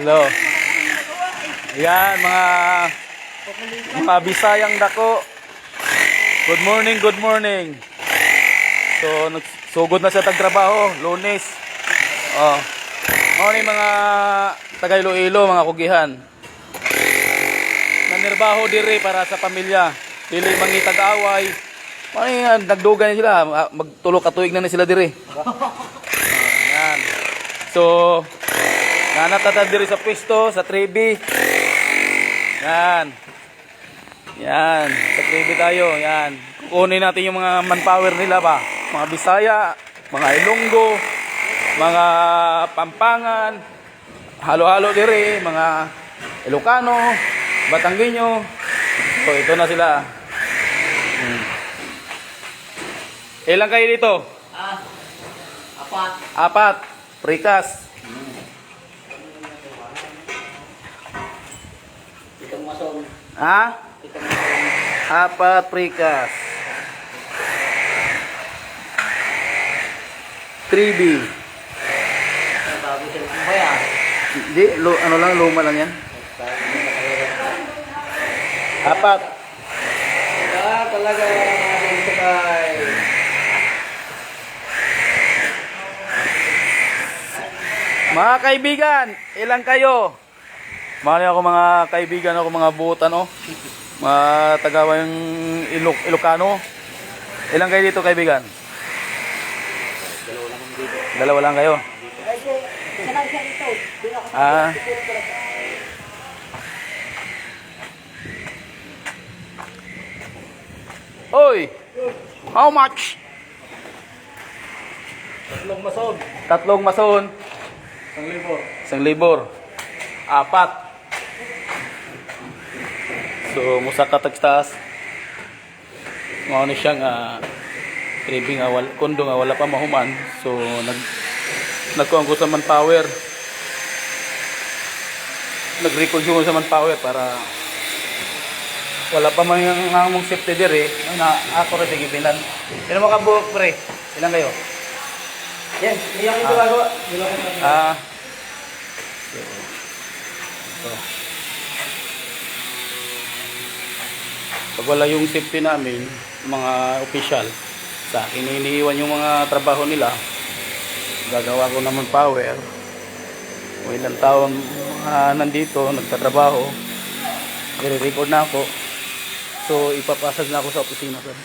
Hello. Yan, mga Bisayang dako. Good morning, good morning. So, nagsugod na sa tagtrabaho, Lunes. Oh. Morning, mga taga Iloilo, mga kugihan. Nanirbaho diri para sa pamilya. Dili mangitag-away. Mao nga nagdugan sila, magtulo ka tuig na ni sila diri. Oh, yan. So, nanatata diri sa pwesto sa 3B. Yan. Yan, sa 3B tayo. Yan. Kukunin natin yung mga manpower nila ba? Mga Bisaya, mga Ilonggo, mga Pampangan, halo-halo diri, mga Ilocano, Batangueño. So, ito na sila. Ilan kayo dito? Ah, apat. Apat. Precast. Itong mason. Ha? Itong mason. Apat precast. 3B. Ang bago sila. Ano ba yan? Hindi, ano lang, luma lang yan. Apat. Ah, talaga dito kay. Mga kaibigan, ilang kayo? Mga ako mga kaibigan ako mga buot ano? Mga tagawa yung Ilocano. Ilang kayo dito, kaibigan? Dalawa lang kami dito. Dalawa lang kayo. Ah. Oy! How much? Tatlong mason. Tatlong mason, 1,000. 1,000. Apat. So, musaka tagstaas. Mao ni siya nga tribi nga wala, kondo nga wala pa mahuman. So, nagkuhan ko sa manpower. Nag-record ko sa manpower para wala pa man yung among safety dire na ako ra sa gibilan. Ilan mo ka buok, pre? Ilan kayo? Yan, hindi ako ito gagawa. Dalawa kami. Ah. So, ito. Pag wala yung safety namin, mga official, sa akin iniiwan yung mga trabaho nila. Gagawa ko naman power. O ilang tao ang mga nandito, nagtatrabaho. I-record na ako. So, ipapasag na ako sa opisina, sir.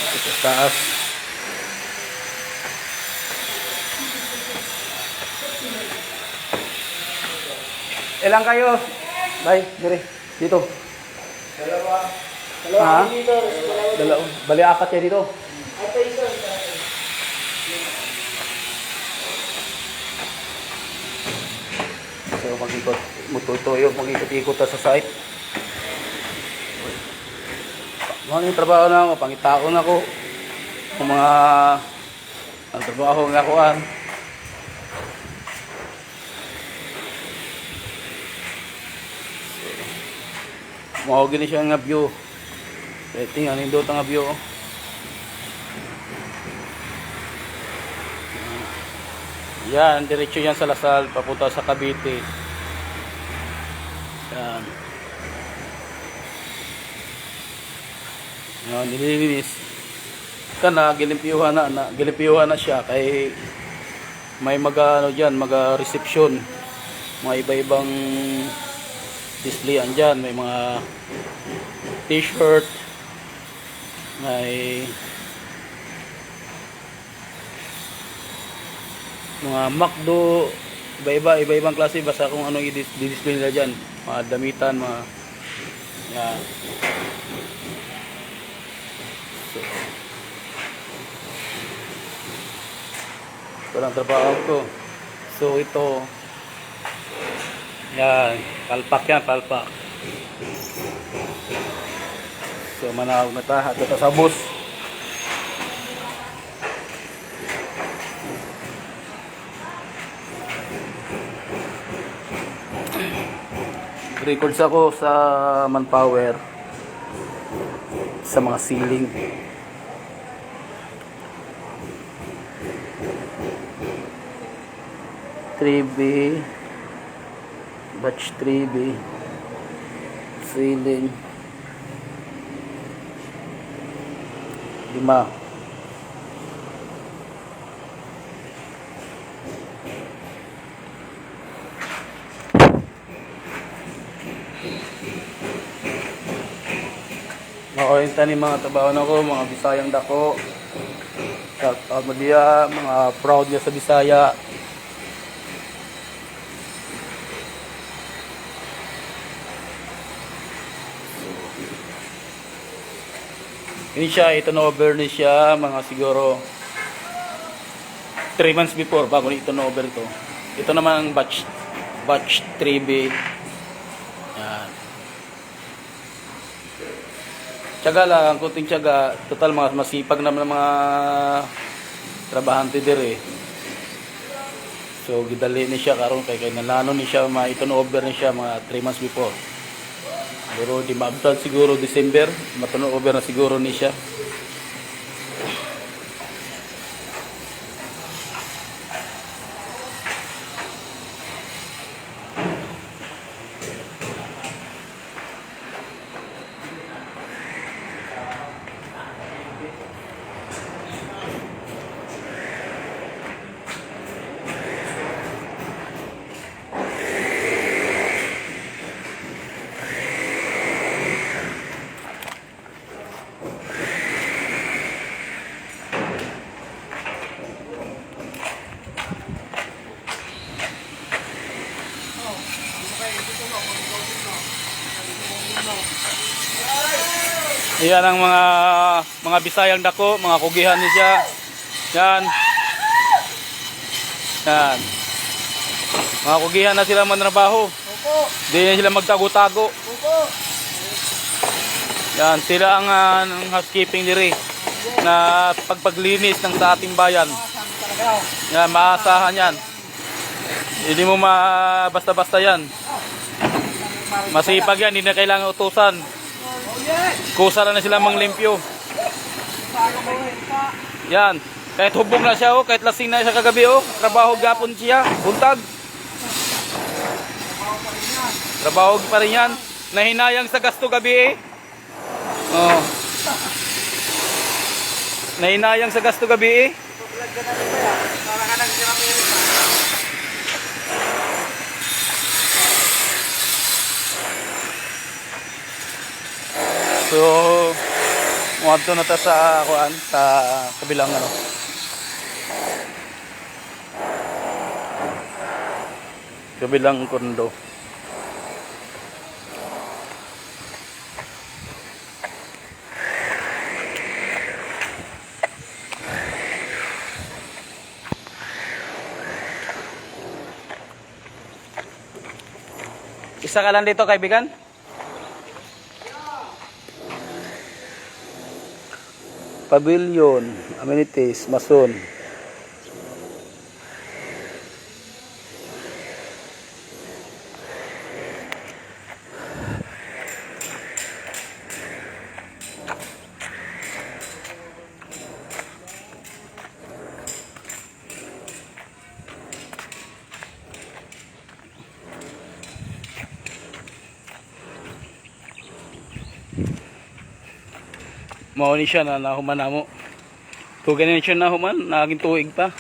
Ito sa taas. Ilang kayo? Bay, dire. Dito. Dalawa. Dalawa Ha? kami dito. Dalawa. Dalawa. Bali, apat kayo dito. Ito isa. So mag-ikot, mututoyo, mag-ikot-ikot ta sa site. Ano yung trabaho na ako, pangitaon ako. Ang mga ang trabaho nga kuan. So, mao gini siya nga view. Kaya tingnan nindot ang view, oh. Yan, diretso yan sa Lasal, papunta sa Cavite. Yan. Yan, nililinis. Kana, gilimpiyuhan na, na, gilimpiyuhan na siya kay may mga ano diyan, mga reception. Mga iba-ibang display andyan, may mga t-shirt, may mga McDo, iba-iba, iba-ibang klase basta kung anong i-display nila dyan. Mga damitan, mga yan. So, ito lang trabaho ko. So, ito, yan, palpak yan, palpak. So, manawag na ta, at ito sa bus. Records ako sa manpower. Sa mga ceiling. 3B, batch 3B, ceiling, lima. Okay, tani mga trabaho na ko, mga Bisayang dako. Shout out mo diya, mga proud niya sa Bisaya. Yun siya, ito na over ni siya, mga siguro 3 months before, bago ito na over to. Ito naman ang batch 3B. Yan. Tiyaga lang, kunting tiyaga. Total, mga masipag naman ang mga trabahante dire. So, gidali ni siya karon kay nalano ni siya, ma ito na over ni siya mga 3 months before. Pero di maabtan siguro December, matuno over na siguro ni siya. Iyan ang mga Bisayang dako, mga kugihan ni siya. Yan. Yan. Mga kugihan na sila manrabaho. Opo. Di na sila magtago-tago. Opo. Yan, sila ang ng housekeeping diri na pagpaglinis ng sa ating bayan. Talaga. Yan, maasahan yan. Hindi mo ma basta-basta yan. Masipag yan, hindi na kailangan utusan. Oh yes. Kusa na sila manglimpyo. Bago mo pa. Yan. Kahit hubog na siya, oh, kahit lasing na siya kagabi, oh. Trabaho gapon siya, buntag. Trabaho pa rin yan. Nahinayang sa gasto gabi eh. Oh. Nahinayang sa gasto gabi eh. Vlog ka na rin ba yan? Para ka nang Amerika. So, muadto na ta sa kuan sa kabilang ano. Kabilang kondo. Isa ka lang dito, kaibigan? Pavilion, amenities, mason. Mao ni siya na nahuman namo. Tugan na siya nahuman, naging tuig pa.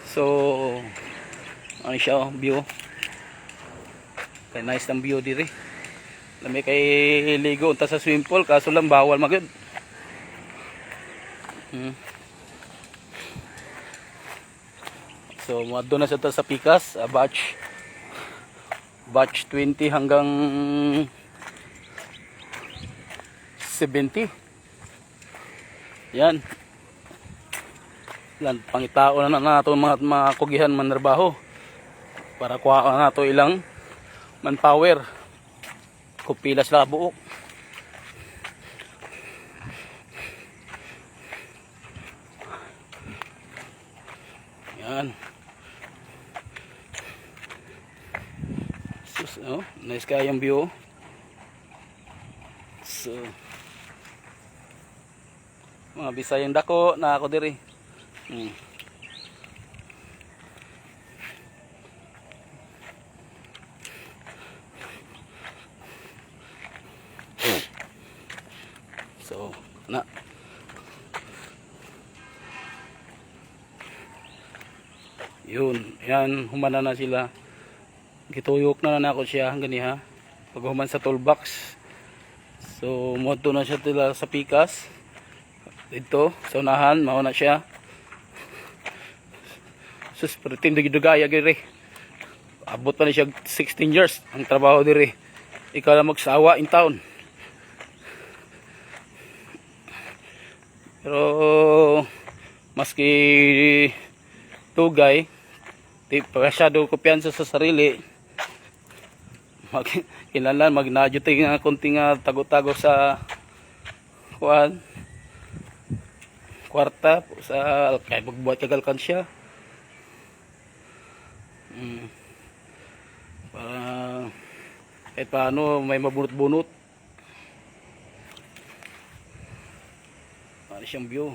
So, ano siya oh, view. Kay nice ng view diri. Lami kay ligo unta sa swimming pool kaso lang bawal magyud. So, muadto na siya ta sa Pikas, batch 20 hanggang 70. Yan. Lan pangitao na na nato mga kugihan manrabaho para kuha na nato ilang manpower. Kupila sila buok. Yan. Sus, oh, nice kayang view. So, Mga Bisayang dako na ako diri. So, na. Yun, yan, humana na sila. Gituyok na na ako siya hanggang niya. Pag human sa toolbox. So, moto na siya tila sa pikas. Dito, sa unahan, mao na siya. Sus, pero tindig dugaya giri. Abot pa ni siya 16 years ang trabaho diri. Ikaw lang magsawa in town. Pero maski tugay, di pa masyado kumpiyansa sa sarili. Mag kinahanglan magnadyo tayo nga konti nga tago-tago sa kuan kwarta sa kay magbuhat kag alkansya. Para kahit paano may mabunot-bunot. Para siyang view.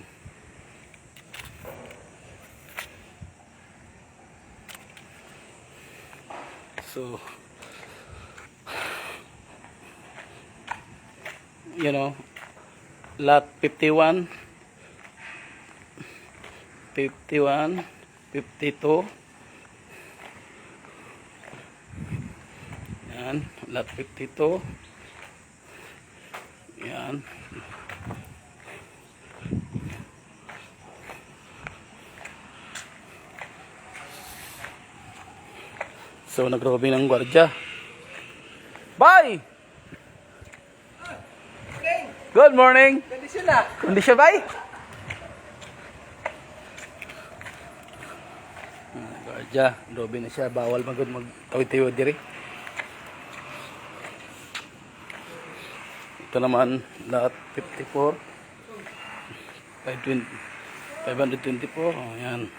So, lot 51, 51, 52. Yan, lot 52. Yan. So, nagrobe ng gwardiya. Bye! Good morning! Kondisyon na. Kondisyon, bay? Ah, gwardiya, grobe na siya. Bawal magod magtawid-tawid diri. Ito naman, lot 54. 520, 524. Oh, yan.